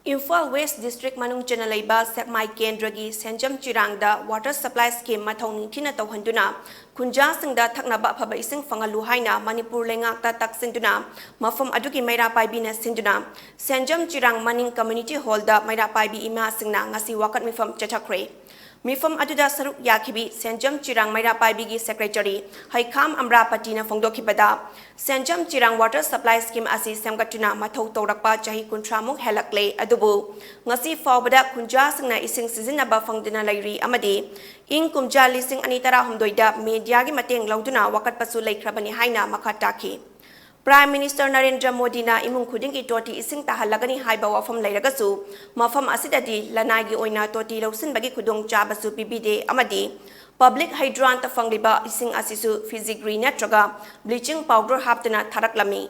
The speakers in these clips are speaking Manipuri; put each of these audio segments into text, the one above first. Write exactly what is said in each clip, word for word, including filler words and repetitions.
ꯏꯝꯐꯥꯜ ꯋꯦꯁ ꯗꯤꯁꯇ꯭ꯔꯤꯛ ꯃꯅꯨꯡ ꯆꯟꯅ ꯂꯩꯕ ꯁꯦꯛꯃꯥꯏ ꯀꯦꯟꯗ꯭ꯔꯒꯤ ꯁꯦꯟꯖꯝ ꯆꯤꯔꯥꯡꯗ ꯋꯥꯇꯔ ꯁꯄ꯭ꯂꯥꯏ ꯁ꯭ꯀꯤꯝ ꯃꯊꯧ ꯅꯤꯡꯊꯤꯅ ꯇꯧꯍꯟꯗꯨꯅ ꯈꯨꯟꯖꯥꯁꯤꯡꯗ ꯊꯛꯅꯕ ꯑꯐꯕ ꯏꯁꯤꯡ ꯐꯪꯍꯜꯂꯨ ꯍꯥꯏꯅ ꯃꯅꯤꯄꯨꯔ ꯂꯩꯉꯥꯛꯇ ꯇꯛꯁꯤꯟꯗꯨꯅ ꯃꯐꯝ ꯑꯗꯨꯒꯤ ꯃꯩꯔꯥ ꯄꯥꯏꯕꯤꯅ ꯁꯤꯟꯗꯨꯅ ꯁꯦꯟꯖꯝ ꯆꯤꯔꯥꯡ ꯃꯅꯤꯡ ꯀꯝꯃ꯭ꯌꯨꯅꯤꯇꯤ ꯍꯣꯜꯗ ꯃꯩꯔꯥ ꯄꯥꯏꯕꯤ ꯏꯃꯥꯁꯤꯡꯅ ꯉꯁꯤ ꯋꯥꯀꯠ ꯃꯤꯐꯝ ꯆꯠꯊꯈ꯭ꯔꯦ꯫ ꯃꯤꯐꯝ ꯑꯗꯨꯗ ꯁꯔꯨꯛ ꯌꯥꯈꯤꯕꯤ ꯁꯦꯟꯖꯝ ꯆꯤꯔꯥꯡ ꯃꯩꯔꯥ ꯄꯥꯏꯕꯤꯒꯤ ꯁꯦꯀ꯭ꯔꯦꯇꯔꯤ ꯍꯩꯈꯥꯝ ꯑꯝꯕ꯭ꯔꯥꯄꯇꯤꯅ ꯐꯣꯡꯗꯣꯛꯈꯤꯕꯗ, ꯁꯦꯟꯖꯝ ꯆꯤꯔꯥꯡ ꯋꯥꯇꯔ ꯁꯄ꯭ꯂꯥꯏ ꯁ꯭ꯀꯤꯝ ꯑꯁꯤ ꯁꯦꯝꯒꯠꯇꯨꯅ ꯃꯊꯧ ꯇꯧꯔꯛꯄ ꯆꯍꯤ ꯀꯨꯟꯊ꯭ꯔꯥꯃꯨꯛ ꯍꯦꯜꯂꯛꯂꯦ꯫ ꯑꯗꯨꯕꯨ ꯉꯁꯤ ꯐꯥꯎꯕꯗ ꯈꯨꯟꯖꯥꯁꯤꯡꯅ ꯏꯁꯤꯡ ꯁꯤꯖꯤꯟꯅꯕ ꯐꯪꯗꯅ ꯂꯩꯔꯤ ꯑꯃꯗꯤ ꯏꯪ ꯀꯨꯝꯖꯥ ꯂꯤꯁꯤꯡ ꯑꯅꯤ ꯇꯔꯥꯍꯨꯝꯗꯣꯏꯗ ꯃꯦꯗꯤꯌꯥꯒꯤ ꯃꯇꯦꯡ ꯂꯧꯗꯨꯅ ꯋꯥꯀꯠꯄꯁꯨ ꯂꯩꯈ꯭ꯔꯕꯅꯤ ꯍꯥꯏꯅ ꯃꯈꯥ ꯇꯥꯈꯤ꯫ ꯄ꯭ꯔꯥꯏꯝ ꯃꯤꯅꯤꯁꯇꯔ ꯅꯔꯦꯟꯗ꯭ꯔ ꯃꯣꯗꯤꯅ ꯏꯃꯨꯡ ꯈꯨꯗꯤꯡꯒꯤ ꯇꯣꯇꯤ ꯏꯁꯤꯡ ꯇꯥꯍꯜꯂꯒꯅꯤ ꯍꯥꯏꯕ ꯋꯥꯐꯝ ꯂꯩꯔꯒꯁꯨ, ꯃꯐꯝ ꯑꯁꯤꯗꯗꯤ ꯂꯅꯥꯏꯒꯤ ꯑꯣꯏꯅ ꯇꯣꯇꯤ ꯂꯧꯁꯤꯟꯕꯒꯤ ꯈꯨꯗꯣꯡꯆꯥꯕꯁꯨ ꯄꯤꯕꯤꯗꯦ ꯑꯃꯗꯤ ꯄꯕ꯭ꯂꯤꯛ ꯍꯩꯗ꯭ꯔꯥꯟꯇ ꯐꯪꯂꯤꯕ ꯏꯁꯤꯡ ꯑꯁꯤꯁꯨ ꯐꯤꯖꯤꯒ꯭ꯔꯤ ꯅꯠꯇ꯭ꯔꯒ ꯕ꯭ꯂꯤꯆꯤꯡ ꯄꯥꯎꯗꯔ ꯍꯥꯞꯇꯨꯅ ꯊꯥꯔꯛꯂꯝꯃꯤ꯫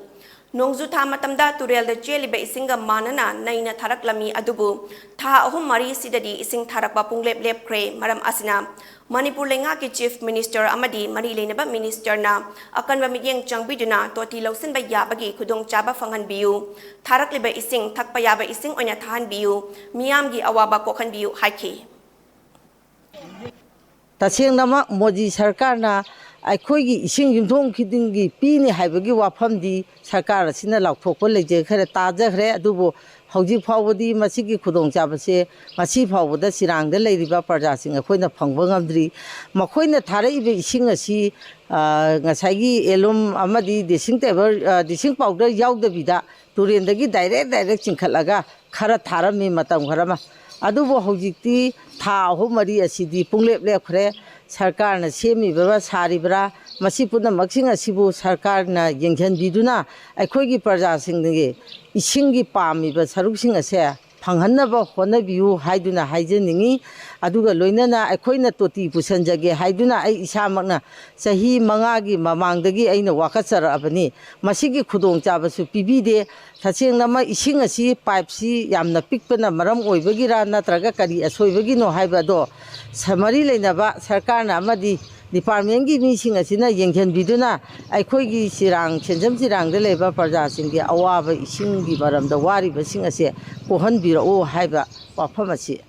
ꯅꯣꯡꯖꯨ ꯊꯥ ꯃꯇꯝꯗ ꯇꯨꯔꯦꯜꯗ ꯆꯦꯜꯂꯤꯕ ꯏꯁꯤꯡꯒ ꯃꯥꯟꯅꯅ ꯅꯩꯅ ꯊꯥꯔꯛꯂꯝꯃꯤ, ꯑꯗꯨꯕꯨ ꯊꯥ ꯑꯍꯨꯝ ꯃꯔꯤꯁꯤꯗꯗꯤ ꯏꯁꯤꯡ ꯊꯥꯔꯛꯄ ꯄꯨꯡꯂꯦꯞ ꯂꯦꯞꯈ꯭ꯔꯦ꯫ ꯃꯔꯝ ꯑꯁꯤꯅ ꯃꯅꯤꯄꯨꯔ ꯂꯩꯉꯥꯛꯀꯤ ꯆꯤꯐ ꯃꯤꯅꯤꯁꯇꯔ ꯑꯃꯗꯤ ꯃꯔꯤ ꯂꯩꯅꯕ ꯃꯤꯅꯤꯁꯇꯔꯅ ꯑꯀꯟꯕ ꯃꯤꯠꯌꯦꯡ ꯆꯪꯕꯤꯗꯨꯅ ꯇꯣꯇꯤ ꯂꯧꯁꯤꯟꯕ ꯌꯥꯕꯒꯤ ꯈꯨꯗꯣꯡꯆꯥꯕ ꯐꯪꯍꯟꯕꯤꯌꯨ, ꯊꯥꯔꯛꯂꯤꯕ ꯏꯁꯤꯡ ꯊꯛꯄ ꯌꯥꯕ ꯏꯁꯤꯡ ꯑꯣꯏꯅ ꯊꯥꯍꯟꯕꯤꯌꯨ, ꯃꯤꯌꯥꯝꯒꯤ ꯑꯋꯥꯕ ꯀꯣꯛꯍꯟꯕꯤꯌꯨ ꯍꯥꯏꯈꯤ꯫ ꯇꯁꯦꯡꯅꯃꯛ ꯃꯣꯗꯤ ꯁꯔꯀꯥꯔꯅ ꯑꯩꯈꯣꯏꯒꯤ ꯏꯁꯤꯡ ꯌꯨꯝꯊꯣꯡ ꯈꯨꯗꯤꯡꯒꯤ ꯄꯤꯅꯤ ꯍꯥꯏꯕꯒꯤ ꯋꯥꯐꯝꯗꯤ ꯁꯔꯀꯥꯔ ꯑꯁꯤꯅ ꯂꯥꯎꯊꯣꯛꯄ ꯂꯩꯖꯈ꯭ꯔꯦ, ꯇꯥꯖꯈ꯭ꯔꯦ꯫ ꯑꯗꯨꯕꯨ ꯍꯧꯖꯤꯛ ꯐꯥꯎꯕꯗꯤ ꯃꯁꯤꯒꯤ ꯈꯨꯗꯣꯡꯆꯥꯕꯁꯦ ꯉꯁꯤ ꯐꯥꯎꯕꯗ ꯆꯤꯔꯥꯡꯗ ꯂꯩꯔꯤꯕ ꯄ꯭ꯔꯖꯥꯁꯤꯡ ꯑꯩꯈꯣꯏꯅ ꯐꯪꯕ ꯉꯝꯗ꯭ꯔꯤ꯫ ꯃꯈꯣꯏꯅ ꯊꯥꯔꯛꯏꯕ ꯏꯁꯤꯡ ꯑꯁꯤ, ꯑ, ꯉꯁꯥꯏꯒꯤ ꯑꯦꯂꯨꯝ ꯑꯃꯗꯤ ꯗꯤꯁꯤꯡ ꯇꯦꯕꯜ, ꯑ, ꯗꯤꯁꯤꯡ ꯄꯥꯎꯗꯔ ꯌꯥꯎꯗꯕꯤꯗ ꯇꯨꯔꯦꯟꯗꯒꯤ ꯗꯥꯏꯔꯦꯛ ꯗꯥꯏꯔꯦꯛ ꯆꯤꯡꯈꯠꯂꯒ ꯈꯔ ꯊꯥꯔꯝꯃꯤ ꯃꯇꯝ ꯈꯔ ꯑꯃ꯫ ꯑꯗꯨꯕꯨ ꯍꯧꯖꯤꯛꯇꯤ ꯊꯥ ꯑꯍꯨꯝ ꯃꯔꯤ ꯑꯁꯤꯗꯤ ꯄꯨꯡꯂꯦꯞ ꯂꯦꯞꯈ꯭ꯔꯦ꯫ ꯁꯔꯀꯥꯔꯅ ꯁꯦꯝꯃꯤꯕ꯭ꯔꯥ ꯁꯥꯔꯤꯕ꯭ꯔꯥ, ꯃꯁꯤ ꯄꯨꯝꯅꯃꯛꯁꯤꯡ ꯑꯁꯤꯕꯨ ꯁꯔꯀꯥꯔꯅ ꯌꯦꯡꯁꯤꯟꯕꯤꯗꯨꯅ ꯑꯩꯈꯣꯏꯒꯤ ꯄ꯭ꯔꯖꯥꯁꯤꯡꯒꯤ ꯏꯁꯤꯡꯒꯤ ꯄꯥꯝꯃꯤꯕ ꯁꯔꯨꯛꯁꯤꯡ ꯑꯁꯦ ꯐꯪꯍꯟꯅꯕ ꯍꯣꯠꯅꯕꯤꯌꯨ ꯍꯥꯏꯗꯨꯅ ꯍꯥꯏꯖꯅꯤꯡꯏ꯫ ꯑꯗꯨꯒ ꯂꯣꯏꯅꯅ ꯑꯩꯈꯣꯏꯅ ꯇꯣꯇꯤ ꯄꯨꯁꯟꯖꯒꯦ ꯍꯥꯏꯗꯨꯅ ꯑꯩ ꯏꯁꯥꯃꯛꯅ ꯆꯍꯤ ꯃꯉꯥꯒꯤ ꯃꯃꯥꯡꯗꯒꯤ ꯑꯩꯅ ꯋꯥꯀꯠꯆꯔꯛꯑꯕꯅꯤ꯫ ꯃꯁꯤꯒꯤ ꯈꯨꯗꯣꯡꯆꯥꯕꯁꯨ ꯄꯤꯕꯤꯗꯦ꯫ ꯇꯁꯦꯡꯅꯃꯛ ꯏꯁꯤꯡ ꯑꯁꯤ ꯄꯥꯏꯞꯁꯤ ꯌꯥꯝꯅ ꯄꯤꯛꯄꯅ ꯃꯔꯝ ꯑꯣꯏꯕꯒꯤꯔꯥ ꯅꯠꯇ꯭ꯔꯒ ꯀꯔꯤ ꯑꯁꯣꯏꯕꯒꯤꯅꯣ ꯍꯥꯏꯕ ꯑꯗꯣ ꯁ-, ꯃꯔꯤ ꯂꯩꯅꯕ ꯁꯔꯀꯥꯔꯅ ꯑꯃꯗꯤ ꯗꯤꯄꯥꯔꯠꯃꯦꯟꯒꯤ ꯃꯤꯁꯤꯡ ꯑꯁꯤꯅ ꯌꯦꯡꯁꯤꯟꯕꯤꯗꯨꯅ ꯑꯩꯈꯣꯏꯒꯤ ꯆꯤꯔꯥꯡ, ꯁꯦꯟꯖꯝ ꯆꯤꯔꯥꯡꯗ ꯂꯩꯕ ꯄ꯭ꯔꯖꯥꯁꯤꯡꯒꯤ ꯑꯋꯥꯕ ꯏꯁꯤꯡꯒꯤ ꯃꯔꯝꯗ ꯋꯥꯔꯤꯕꯁꯤꯡ ꯑꯁꯦ ꯀꯣꯛꯍꯟꯕꯤꯔꯛꯎ ꯍꯥꯏꯕ ꯋꯥꯐꯝ ꯑꯁꯤ